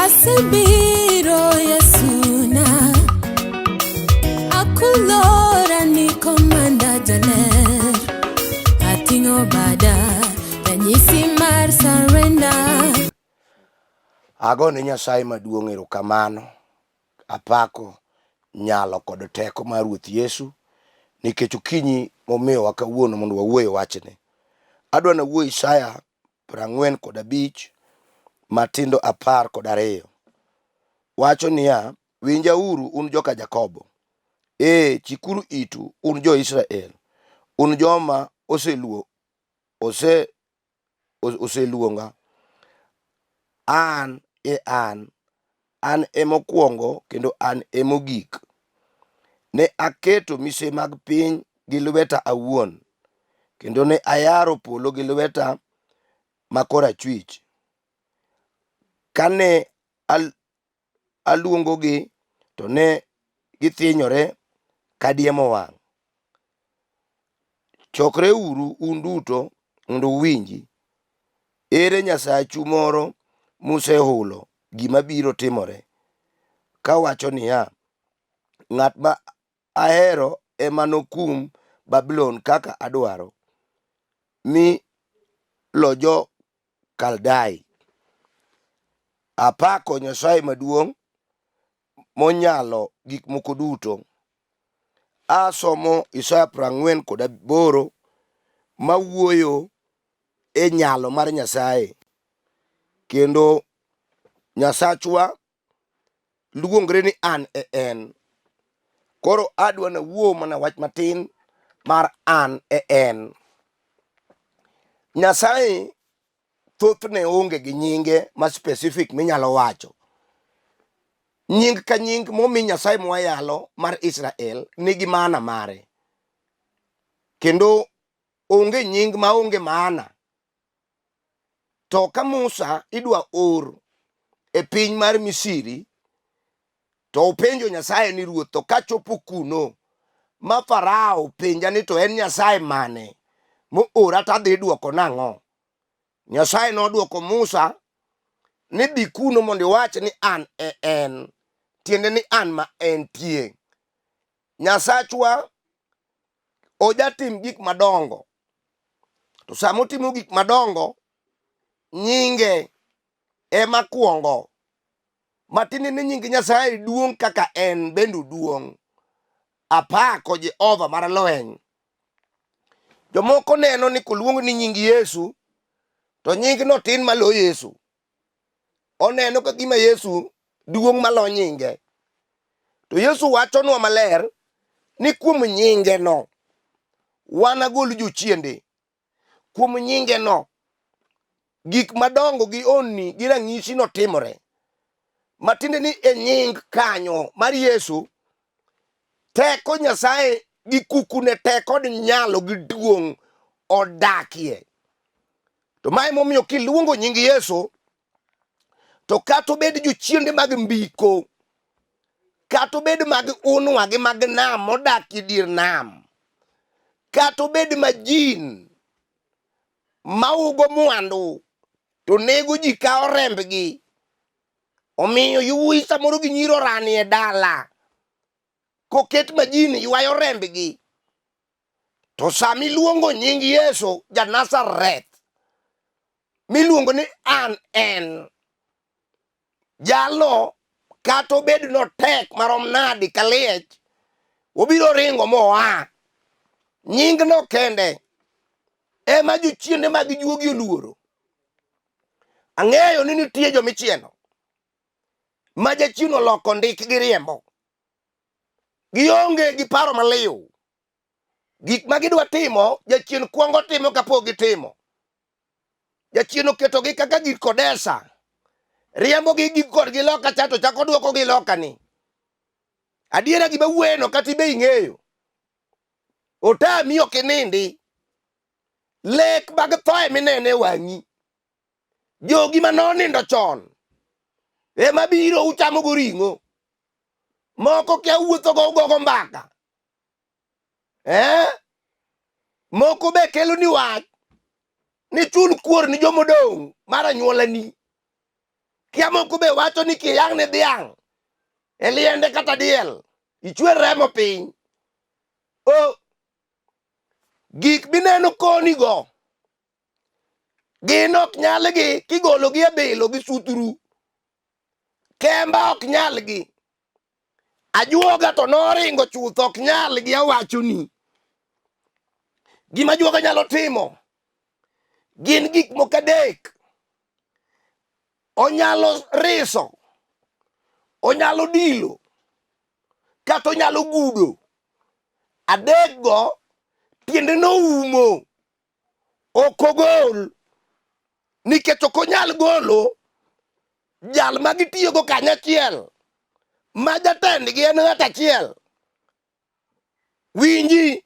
Asebiro Yesuna, akulora ni komanda jaler, ating'o bada ranyisi mar surrender. Agone Nyasaye maduong' erokamano, apako nyalo kod teko mar Ruoth Yesu nikech okinyi momiyowa kawuono mondo wawuo e wachne. Adwa nawuo Isaya 45 matindo 12. Wacho niya, winjauru un joka Jakobo, ee chikuru itu un jo-Israel, un joma oseluo ose oseluonga. An e an, an e mokwongo kendo an e mogik. Ne aketo mise mag piny gi lweta awuon, kendo ne ayaro polo gi lweta ma korachwich. Kane aluongogi to ne githinyore ka diemo wang'. Chokreuru un duto mondo uwinji. Ere Nyasachu moro musehulo gima biro timore, kawacho niya, 'Ng'at ma ahero ema nokum Babulon kaka adwaro, mi lo jo-Kaldai. Apako Nyasaye maduong' monyalo gik moko duto. Asomo Isaya 48 mawuoyo e nyalo mar Nyasaye kendo Nyasachwa luongre ni an e en. Koro adwa nawuo mana wach matin mar an e en. Nyasaye thothne onge gi nyinge ma specific minyalo wacho. Nying ka nying momi Nyasaye mwayalo mar Israel nigi maana mare. Kendo onge nying maonge maana. To ka Musa idwa or e piny mar Misiri, to openjo Nyasaye ni ruoth, to kachopo kuno ma Farao penja ni to en Nyasaye mane moora to adhi dwoko nang'o? Nyasaye nodwoko Musa ni dhi kuno mondo iwach ni an e en, tiende ni an ma entie. Nyasachwa ojatim gik madongo, to sama otimo gik madongo, nyinge ema kwongo. Matiende ni nying Nyasaye duong' kaka en bende oduong'. Apako Jehova mar lweny. Jomoko neno ni koluong ni nying Yesu to nyingno tin malo Yesu. Oneno ka gima Yesu duong' malo nyinge. To Yesu wachonwa maler ni kuom nyingeno wanagol jochiende. Kuom nyingeno gik madongo gi onni gi ranyisi notimore. Matiende ni e nying kanyo mar Yesu, teko Nyasaye gi kukune te kod nyalo gi duong' odakie. To mae momiyo kiluongo nying Yesu to kata obed jochiende mag mbiko, kata obed mag unwa gi mag nam modak e dier nam, kata obed majin maugo mwandu to nego ji kawo rembgi. Omiyo yowuoyi samoro gi nyiri orani e dala koket majin ywayo rembgi. To sama iluongo nying Yesu ja Nazareth miluongo ni an en Jalo kata obed notek marom nadi ka liech, obiro ringo moa. Nyingno kende ema jochiende mag juogi oluoro. Ang'eyo ni nitie jomichieno ma jachien oloko ndik gi riembo. Gionge gi paro maliw. Gik ma gidwa timo, jachien kwongo timo kapok gitimo. Jachien oketogi kaka gir kodesa. Riembogi gi kodgi loka cha to chako duokogi loka ni. Adiera gima wuoyeno kata ibe ing'eyo. Otami ok inindi. Lek mag thoe minene e wang'i. Jogi ma nonindo chon ema biro uchamogo ring'o. Moko kia wuothogo ugogo mbaka. Eh? Moko be kelo ni wach ni chul kuor ni jomodong' mar anyuolani. Kia moko be wacho ni kiyang' ne dhiang' e liende kata diel, ichwer remo piny. O gik mineno konigo gin ok nyalgi kigologi e bilo gi suturu. Kemba ok nyalgi. Ajuoga to noringo chuth ok nyalgi awachoni. Gima ajuoga nyalo timo gin gik moko adek. Onyalo riso, onyalo dilo, kata onyalo gudo. Adekgo tiende noumo ok ogol nikech ok onyal golo jal ma gitiyogo kanyachiel ma jatendgi en ng'at achiel. Winji,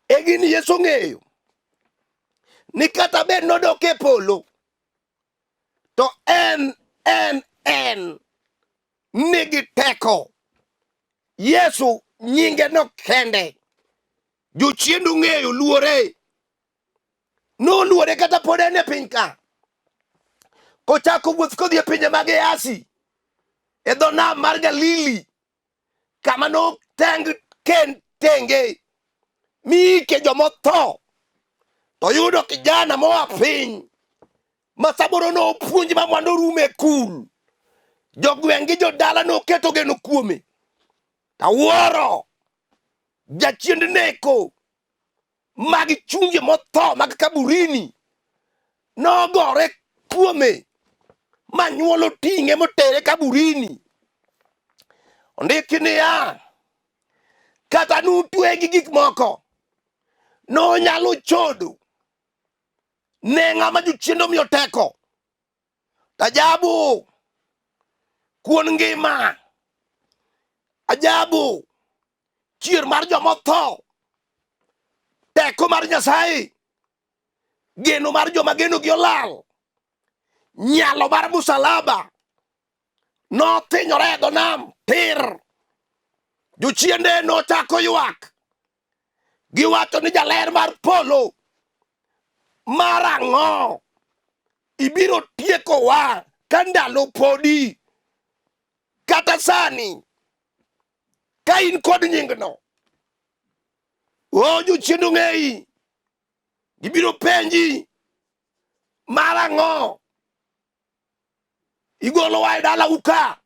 e gini Yesu ong'eyo ni kata bed nodok e polo to en nigi teko. Yesu nyinge no kende. Jochiend ong'eyo luore. Noluore kata pod en e piny ka. Kochako wuoth kodhi e pinje mag Asi e dho nam mar Galili kama noteng ken tenge miike jomotho to yudo kijana moa piny ma samoro nopuonj ma mwandu orumo e kul. Jogweng' gi jodala noketo geno kuome. Awuoro jachiend neko mag chunje motho mag kaburini nogore kuome ma nyuolo ting'e motere kaburini. Ondiki niya, kata nutwe gi gik moko nonyalo chodo ne ng'ama jochiende omiyo teko. Ajabu kuon ngima. Ajabu chier mar joma otho. Teko mar Nyasaye. Geno mar joma genogi olal. Nyalo mar musalaba. Nothinyore e dho nam tir. Jochiende nochako ywak. Giwacho ni jaler mar polo mar ang'o ibiro tiekowa ka ndalo podi kata sani ka in kod nyingno o jochiend ong'eyi gibiro penji mar ang'o igolowa e dalau ka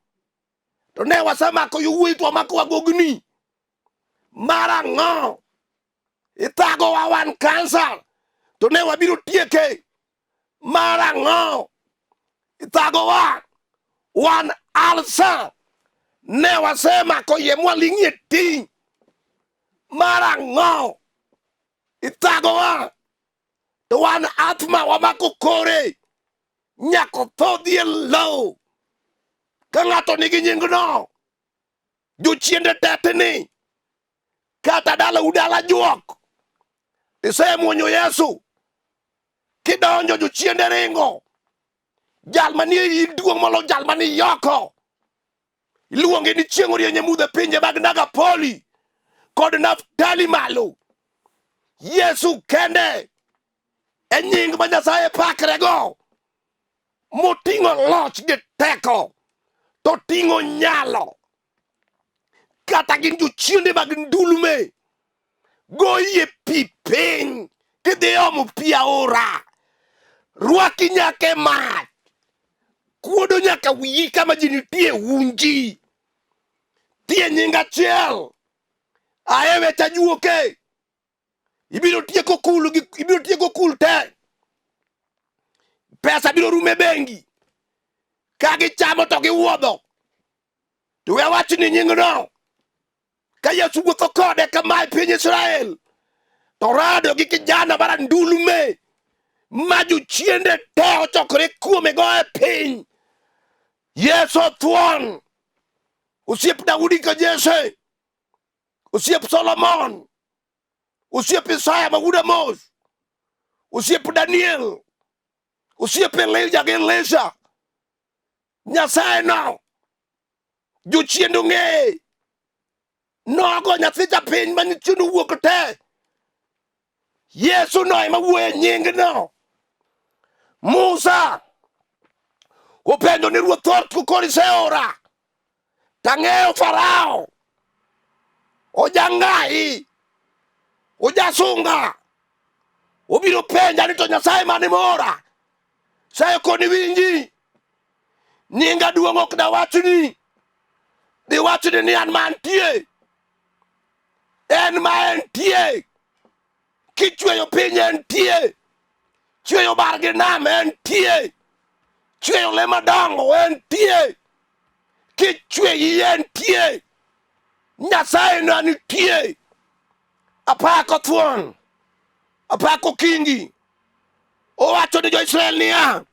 to ne wasemako yowuoyi to wamako wagogni mar ang'o ithagowa wan kansa to ne wabiro tieke mar ang'o ithagowa wan alsa ne wasemako yie mwaling'ie ting' mar ang'o ithagowa to wan athma wamako kore nyaka otho dhi e lowo ka ng'ato nigi nyingno jochiende tetni kata dalau dala juok isemuonyo Yesu kidonjo jochiende ringo jal manie iyi duong' molo jal manie oko iluonge ni chieng' orieny e mudho e pinje mag Nagapoli kod Naftali malo Yesu kende e nying ma Nyasaye pakrego moting'o loch gi teko to ting'o nyalo kata gin jochiende mag ndulme goyi e pi piny kidhi omo pi aora rwaki nyaka e mach kuodo nyaka wiyi kama ji nitie unji tie nying achiel aye weche ajuoke ibiro tieko kul gi ibiro tieko kul te pesa biro rumo e bengi ka gichamo to giwuodho to we awach ni nyingno ka Yesu wuotho kode kama e piny Israel to rado gi kijana mar andulme ma jochiende te ochokore kuome go e piny Yesu thuon osiep Daudi ka Jesse osiep Solomon, osiep Isaya ma wuod Amos, osiep Daniel, osiep Elija gi Elisha. Nyasaye no jochiende ong'eye nogo nyathi japiny ma nyithindo wuok te. Yesu no ema wuoyo e nyingno. Musa Openjo ni ruoth ot koro iseora. Tang'eyo Farao. Ojangai. Ojasunga. Obiro penja ni to Nyasaye mane moora. Sayo koni winji. Nyinga duong' ok dawachni. Dhi wachni ni an mantie. En ma entie. Kichweyo piny entie. Chweyo bar gi nam entie. Chweyo le madongo entie. Kichweyi entie. Nyasaye no nitie. Apako thuon. Apako kingi. Owacho ni jo-Israel niya,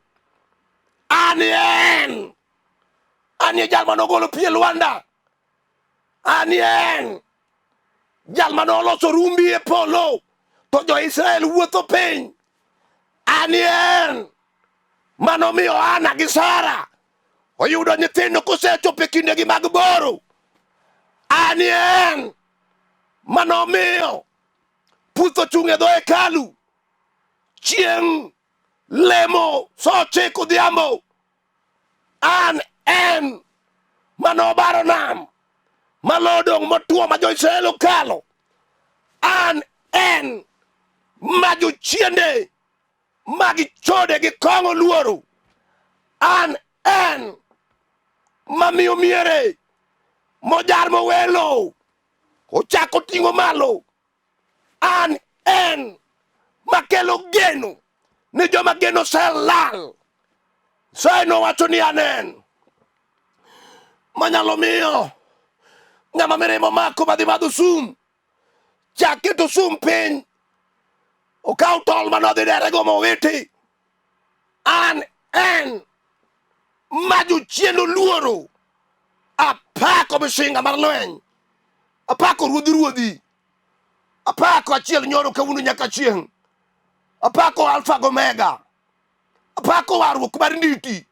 an en. An e jal manogolo pi e lwanda. An en. Jal mane oloso rumbi e polo to jo-Israel wuotho piny. An en manomiyo Ana gi Sara oyudo nyithindo kosechopo e kindegi mag boro. An en manomiyo puth ochung' e dho hekalu chieng' lemo sa ochiko odhiambo. An en manobaro nam malodong' motwo ma jo-Israel okalo. An en ma jochiende ma gichode gi kong'o luoro. An en mamiyo miere mojar mowelo ochako ting'o malo. An en makelo geno ni joma geno oselal. Nyasaye nowacho ni an en manyalo miyo ng'ama mirima omako madhi madho sum chak keto sum piny okaw tol manodhi derego mowiti. An en ma jochien oluoro. Apako misinga mar lweny. Apako ruodhi ruodhi. Apako achiel nyoro kawuono nyaka chieng'. Apako Alfa gi Omega. Apako warruok mar nditi.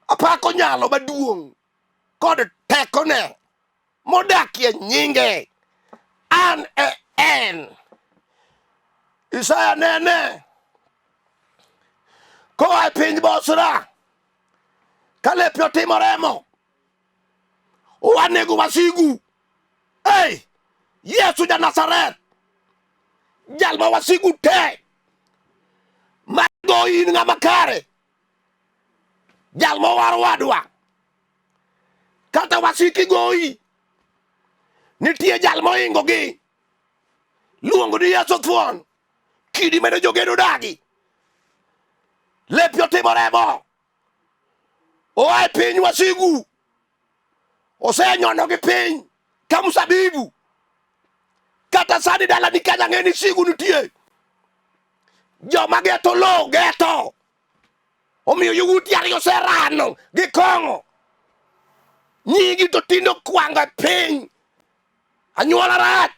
Apako nyalo maduong' kod tekone modakie nyinge. An e en. Isaya nene koa e piny Bosra ka lepe otimo remo wanego wasigu. Hey, Yesu ja Nazareth, jal ma wasigu te mago in ng'ama kare, jal mowar wadwa kata wasiki goyi, nitie jal mohingogi, luongo ni Yesu thuon, kidi mane jogedo dagi, lepi otimo remo, oa e piny wasigu, osenyono gi piny ka mzabibu. Kata sani dalani kanya ng'e ni sigu nitie. Joma geto lowo geto. Omiyo yawuoti ariyo oserano gi kong'o. Nyigi to tinde okwango e piny. Anyuola rach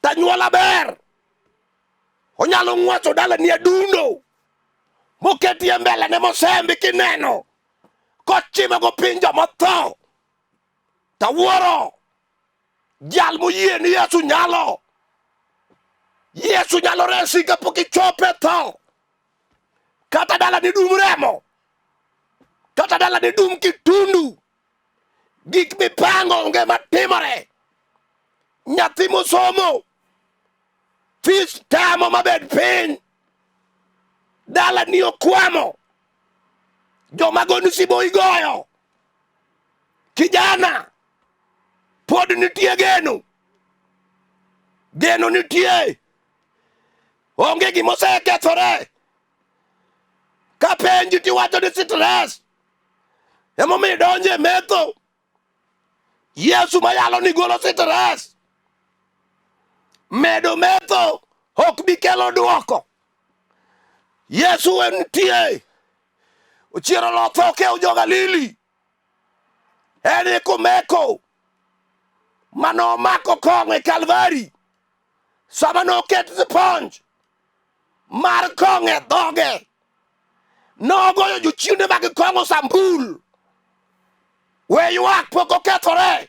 to anyuola ber. Onyalo ng'wacho dalani adundo moketie mbele ne mosembi kineno kochimogo piny jomotho. Tawuoro jal moyie ni Yesu nyalo. Yesu nyalo resi kapok ichopo e tho. Kata dalani dum remo, kata dalani dum kitundu, gik mipango onge matimore. Nyathi mosomo fis tamo mabed piny, dalani okwamo, joma goni sibo igoyo. Kijana, pod nitie geno, geno nitie, onge gima osekethore. Ka penji tiwacho ni stress emomiyo idonjo e metho. Yesu mayalo ni golo stress, medo metho ok bi kelo duoko. Yesu entie, ochiero lotho okewo jo-Galili. En e komeko mane omako kong'o e Kalvari sama noket sponge mar kong'o e dhoge, nogoyo jochiende mag kong'o sambul. We ywak pok okethore.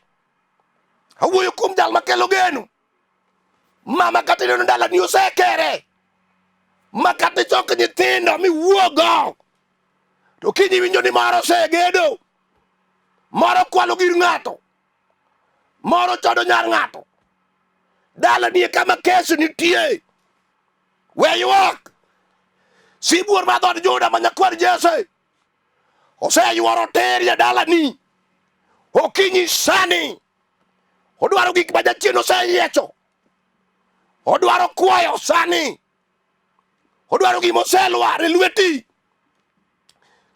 Awuoyo kuom jal makelo geno. Mama kata ineno dalani osekere ma kata ichok nyithindo miwuogo. To kiny iwinjo ni moro osegedo, moro kwalo gir ng'ato, moro chodo nyar ng'ato. Dalani e kama kes nitie. We ywak. Sibuor ma dhood Juda ma nyakwar Jesse oseyuoro tir e dalani. Okinyi sani odwaro gik ma jachien oseyiecho. Odwaro kwayo sani. Odwaro gima oselwar e lweti.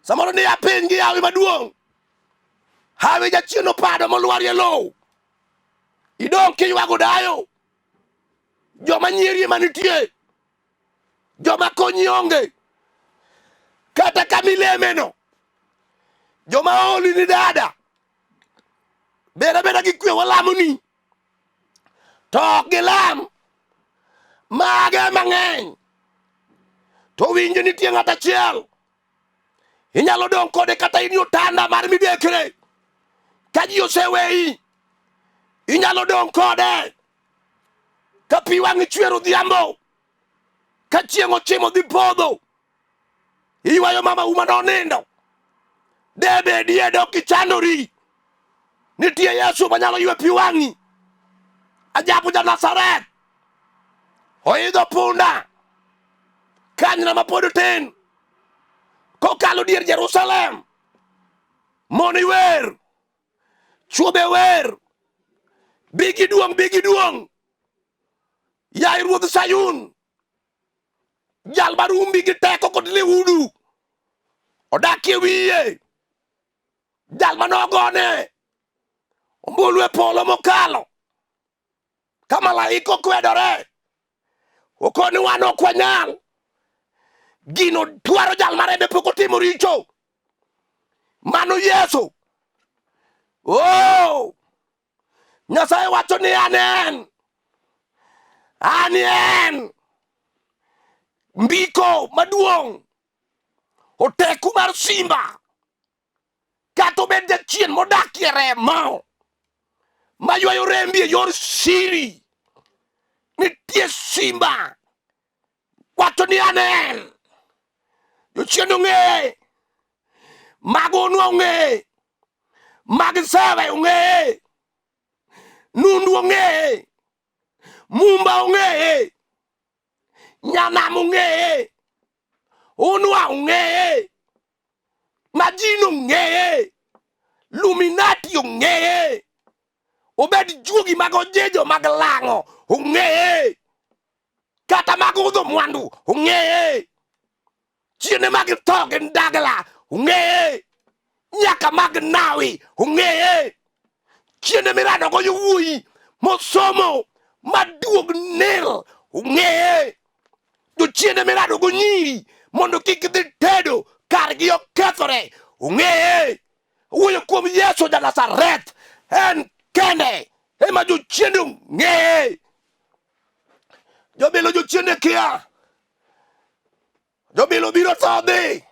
Samoro ni apiny gi hawi maduong'. Hawi jachien opado molwar e lowo. Idong' kiywago dayo. Joma nyieri ema nitie. Joma konyi onge. Kata kama ilemeno. Joma ooli ni dada. Bed abeda gi kwe walamoni. To ok gilam. Mage mang'eny. To winjo nitie ng'at achiel. Inyalo dong' kode kata in e otanda mar midekre. Ka ji oseweyi, inyalo dong' kode. Ka pi wang'i chwer odhiambo, ka chieng' ochimo dhi podho, iywayo mama uma nonindo. Debedie dok ichandori. Nitie Yesu manyalo ywe pi wang'i. Ajabu ja Nazareth oidho punda kanyna ma pod tin kokalo dier Jerusalem. Mon iwer, chwo be wer, bigi duong', bigi duong', yaye ruodh Sayun, jal marumbi gi teko kod lihudu odakie wiye, jal manogone ombulu e polo mokalo ka malaika okwedore okoni wan ok wanyal gino dwaro jal marembe pok otimo richo mano Yesu. Oh, Nyasaye wacho ni an en an en mbiko maduong' oteku mar simba kata obed jachien modakie remo maywayo rembi e yor siri nitie simba wacho ni an en jochien ong'eye mag onwa ong'eye mag sewe ong'eye nundu ong'eye mumba ong'eye nyanam ong'eye unwa ong'eye majin ong'eye luminati ong'eye obed juogi mag ojejo mag lang'o ong'eye kata mag udho mwandu ong'eye chiene mag tho gin dagla ong'eye nyaka mag nawi ong'eye chiene miradogo yowuoyi mosomo maduog nil ong'eye jochiende miradogo nyiri mondo kik dhi tedo kargi okethore ong'eye wuoyo kuom Yesu ja Nazareth en kende ema jochiende ong'eye jobilo jochiende kia jobilo biro tho dhi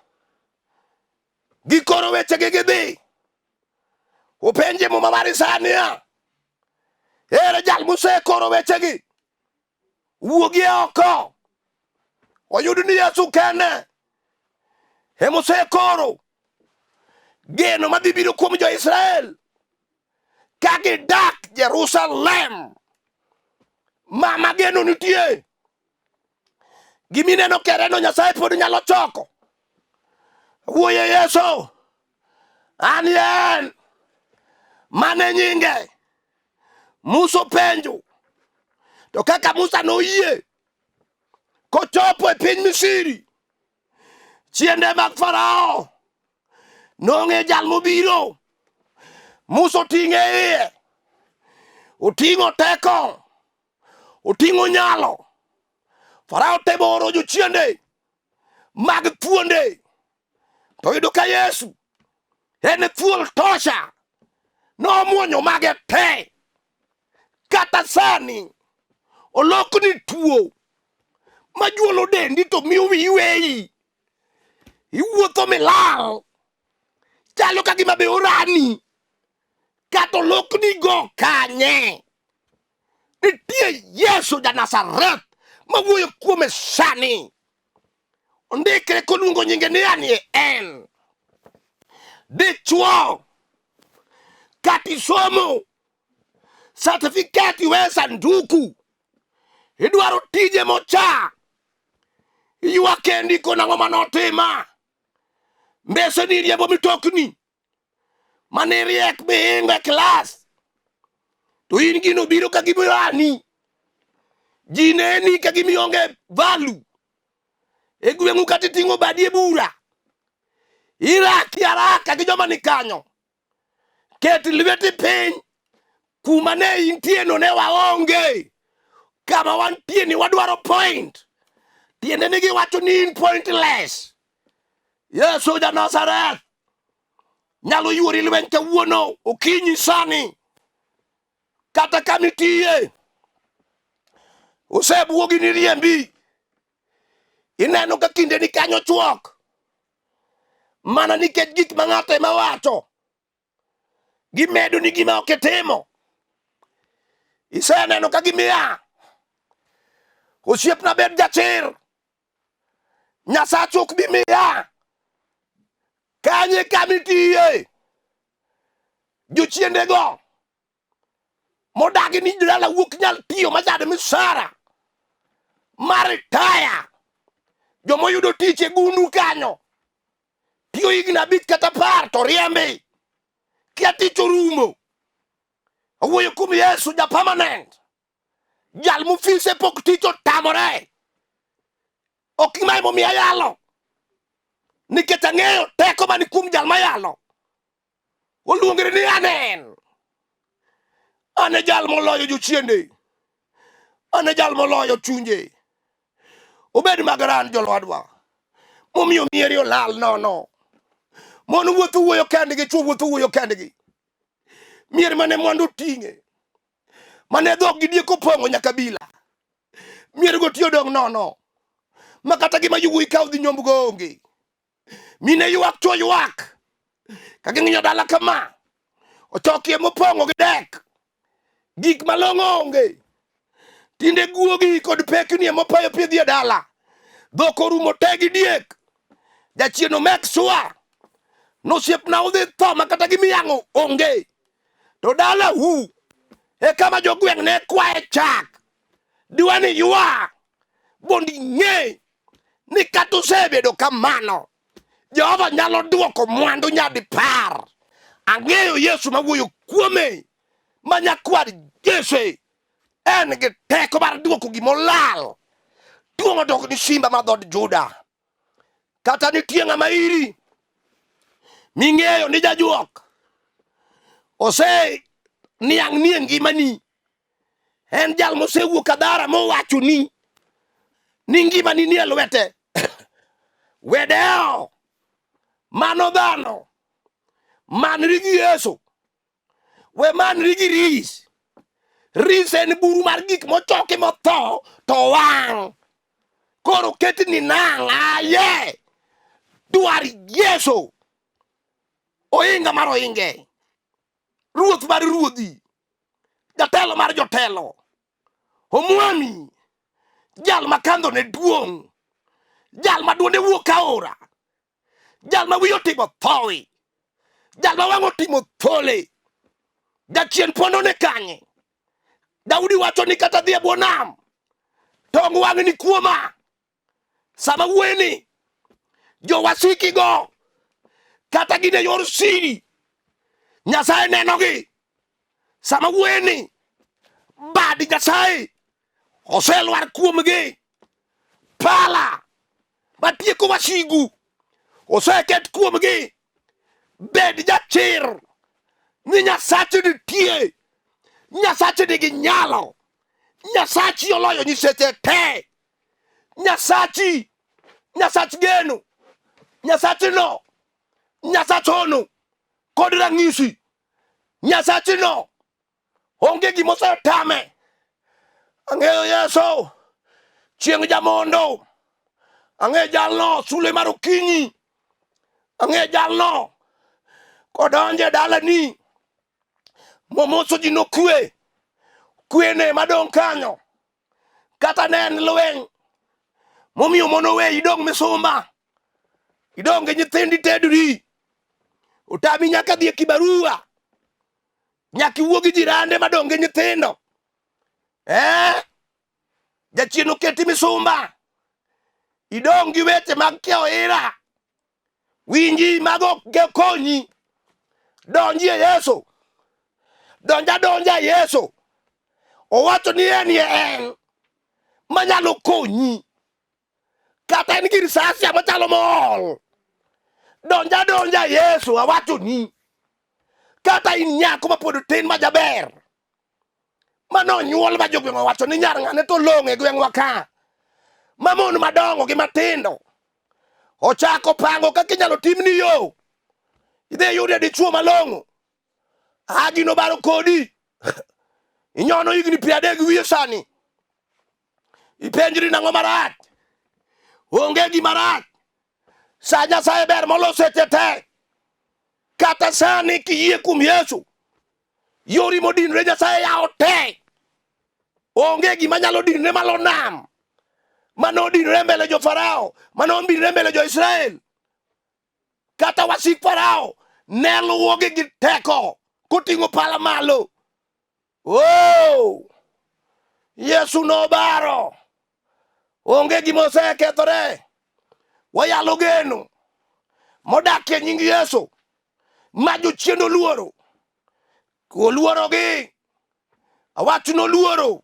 gikoro wechegi gidhi upenje muma mar Isaya niya ere jal mosekoro wechegi wuogi oko oyud ni Yesu kende emosekoro geno madhi biro kuom jo-Israel ka gidak Jerusalem. Mama geno nitie gimineno kereno Nyasaye pod nyalo choko. Wuoye Yesu an en mane nyinge Musa openjo to kaka Musa noyie kochopo e piny Misri chiende mag Farao nong'e jal mobiro Musa oting'e iye oting'o teko oting'o nyalo Farao temo oro jochiende mag thuonde to yudo ka Yesu en thuol tosha nomuonyo mage te kata sani olokni tuo majuolo dendi to miyo wiyi weyi iwuotho milal chalo ka gima be orani kata olokni go kanye nitie Yesu ja Nazareth mawuoyo kuome sani ondikre koluongo nyinge ni anie en. Dichuo kata isomo certificate iwe sanduku, idwaro tije mocha, ywak kendi ko nang'o manotima. Mbese ni riembo mitokni mane riek mihingo e klas, to in gino biro ka gimorani, ji neni ka gimionge value e gweng'u kata iting'o badi e bura iraki araka gi joma ni kanyo. Ket lweti piny kuma ne intie no ne waonge kama wantie ni wadwaro point tiende ni giwacho ni in pointless. Yesu ja Nazareth nyalo yuori lweny kawuono okinyi sani kata kama itiye osebuogi ni riembi ineno ka kinde ni kanyo chuok mana nikech gik ma ng'ato ema wacho gimedo ni gima ok itimo. Iseneno ka gimiya osiepna bed jachir Nyasache ok bi miya kanye kamitiye jochiendego modagi ni jodala wuok nyal tiyo machado misara mar ritaya jomoyudo tich e gundu kanyo tiyo higni 5 kata 10 to riembi kia tich orumo. Owuoyo kuom Yesu ja permanent jal mofise pok tich otamore ok mae momiyo ayalo nikech ang'eyo teko mani kuom jal mayalo oluongore ni anen ane jal moloyo jochiende ane jal moloyo chunje obed mag ran jolwadwa momiyo mieri olal nono mon wuotho wuoyo kendgi chwo wuotho wuoyo kendgi mier mane mwandu ting'e mane dhok gi diek opong'o nyaka bila miergo tiyo dong' nono ma kata gima yowuoyi kaw dhi nyombgo onge mine ywak chwo ywak ka ging'iyo dala kama ochokie mopong'o gi dek gik malong'o onge tinde guogi kod pekni ema opayo pidhi e dala dhok orumo te gi diek jachien omek swa nosiepna udhi tho ma kata gimiyang'o onge to dala hu e kama jogweng' ne kwaye chak dwani ywa mondo ing'e ni kata osebedo kamano Jehova nyalo duoko mwandu nyadipar. Ang'eyo Yesu mawuoyo kuome ma nyakwar Jesse en gi teko mar duoko gimolal. Duong' odok ni simba mar dhood Juda. Kata nitie ng'ama iri ming'eyo ni jajuok ose niang' ni e ngimani en jal mosewuok adhara mowachoni ni ngimani nie lwete wedewo mano dhano manri gi Yesu we manri gi ris ris en buru mar gik mochoki motho to wang' koro ketni nang' aye dwar Yesu ohinga mar ohinge ruoth mar ruodhi jatelo mar jotelo omwami jal ma kandho ne duong' jal ma duonde wuok aora jal ma wiye otimo thowi jal ma wang'e otimo thole jachien pondo ne kanye Daudi wacho ni kata dhi e bwo nam tong wang'ni ni kuoma sama wuoyeni jowasikigo kata gin e yor siri Nyasaye nenogi sama wuoyeni bad Nyasaye oselwar kuomgi pala matieko wasigu oseket kuomgi bed jachir ni Nyasachi nitie Nyasachi nigi nyalo Nyasachi oloyo nyiseche te Nyasachi Nyasach geno Nyasachi no Nyasach hono kod rang'isi Nyasachi no onge gima osetame. Ang'eyo Yesu chieng' jamondo, ang'eyo jalno sule mar okinyi, ang'eyo jalno kodonjo e dalani momoso ji nokwe, kwene madong' kanyo kata ne en lweny momiyo mon oweyi idong' misumba, idong' gi nyithindi tedri. Otami nyaka dhi e kibarua. Nyaka iwuo gi jirande madong' gi nyithindo. Eh? Jachien oketi misumba. Idong' gi weche mag kiewo ira. Winji mago ok konyi. Donji e Yesu. Donja donja e Yesu. Owacho ni en ye en manyalo konyi. Kata en gi risasia machalo mool. Donja donja e Yesu awacho ni. Kata in nyako mapod tin ma jaber. Mano onyuol ma jogweng' owacho ni nyar ng'ane to long'o e gweng'wa ka. Ma mon madongo gi matindo ochako pango kaka inyalo timni yo. Idhi iyude dichuo malong'o. A gino baro kodi. Inyono higni 30 gi wiye sani. Ipenjri nang'o marach? Onge gima rach. Sa Nyasaye ber molo seche te. Kata sani kiyie kuom Yesu, yori modinre Nyasaye yawo te. Onge gima nyalo dinre malo nam. Mano odinre mbele jo Farao, mano odinre mbele jo Israel. Kata wasik Farao ne luwogi gi teko koting'o pala malo. Oh! Yesu nobaro. Onge gima osekethore. Wayalo geno modak e nying Yesu ma jochien oluoro. Oluorogi. Awach noluoro.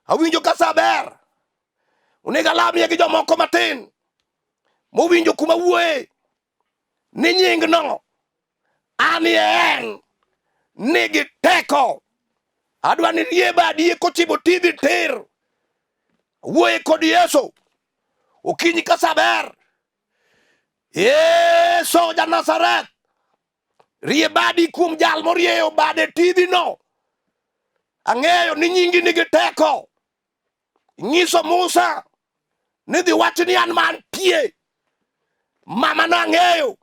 Awinjo ka sa ber. Onego alamie gi jomoko matin mowinjo kuma wuoye ni nying no an e en nigi teko. Adwa ni rie badi kochimo TV tir. Wuoye kod Yesu okinyi ka sa ber. Yesu ja Nazareth rie badi kuom jal morieyo bade TV no. Ang'eyo ni nyingi nigi teko. Nyiso Musa ni dhi wach ni an mantie. Mama nang'eyo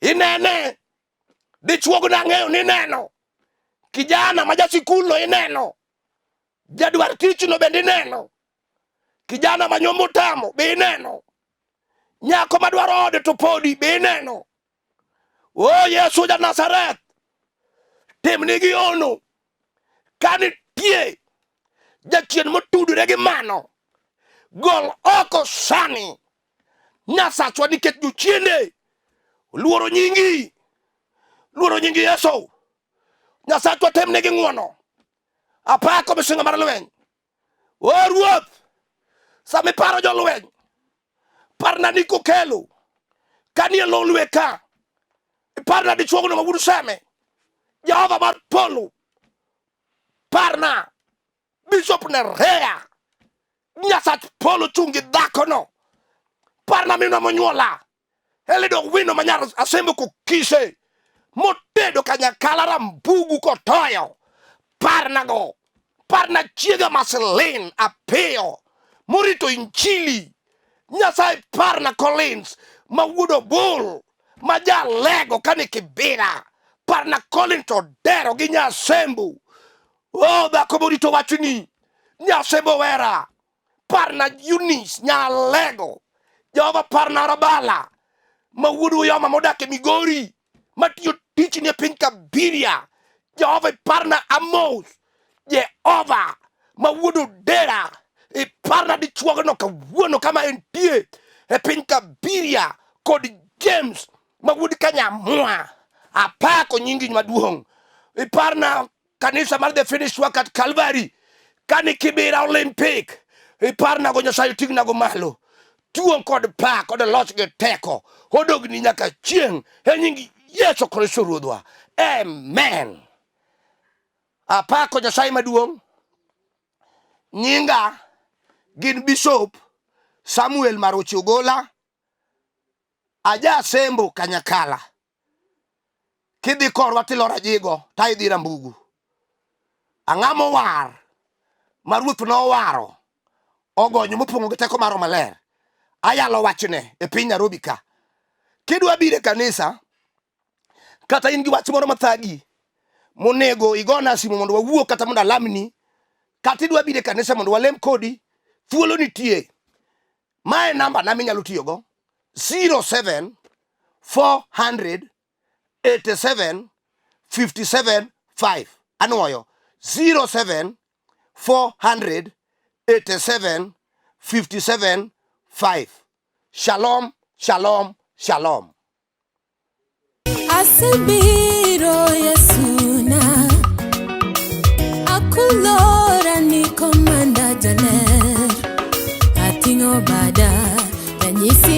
inene, dichuog nang'eyo ni ineno, kijana ma jasikul no ineno, jadwar tich no bende ineno, kijana ma nyombo tamo be ineno, nyako madwaro ode to podi be ineno. O Yesu ja Nazareth, timnigi hono. Ka nitie jachien motudore gi mano, gol oko sani. Nyasachwa nikech jochiende luoro nyingi, luoro nyingi Yesu. Nyasachwa timnegi ng'wono. Apako misingo mar lweny. O Ruoth, sama iparo jolweny, parna ni kokelo kanie lolwe ka, iparna dichuogno ma wuod Seme, Jehova mar polo, parna Bishop Nerea, Nyasach polo chung' gi dhakono, parna minwa monyuola, Elido wino manyar asembo kokise motedo kanyakala rambugu kotoyo parnago parna chiega Marceline apiyo morito injili Nyasaye parna Collins ma wuod Obul ma jalego kani Kibira parna Collins Odero gi Nyasembu o dhako morito wachni Nyasembo wera parna Eunice Nyalego, Jehova parna Arabala ma wuod Uyoma modak e Migori matiyo tichni e piny Kabiria. Jehova iparna Amos, Jehova ma wuod Odera, iparna dichuogno kawuono kama entie e piny Kabiria kod James ma wuod Kanyamwa. Apako nyingi maduong'. Iparna kanisa mar The Finished Work at Calvary kani Kibera Olympic iparnago Nyasaye oting'nago malo tuong' kod pak kod loch gi teko odogni nyaka chieng' e nying Yesu Kristo Ruodhwa amen apako Nyasaye maduong' nyinga gin Bishop Samuel Marochi Ogola aja Sembo Kanyakala Kidhi korwa tiloro ajigo ta idhi Rambugu. Ang'a mowar ma ruoth nowaro ogonyo mopong'o gi teko mar Roho Maler. Ayalo wachne e piny Nairobi ka. Kidwa biro e kanisa kata in gi wach moro mathagi monego igona simu mondo wawuo kata mondo alamni kata idwa biro e kanisa mondo walem kodi thuolo nitie. Mae namba na minyalo tiyogo 07 400 87 57 5. Anwoyo 07 400 87 57 5. Shalom, shalom, shalom. Asebiro Yesuna, akulora ni komanda jaler, ating'o bada ranyisi.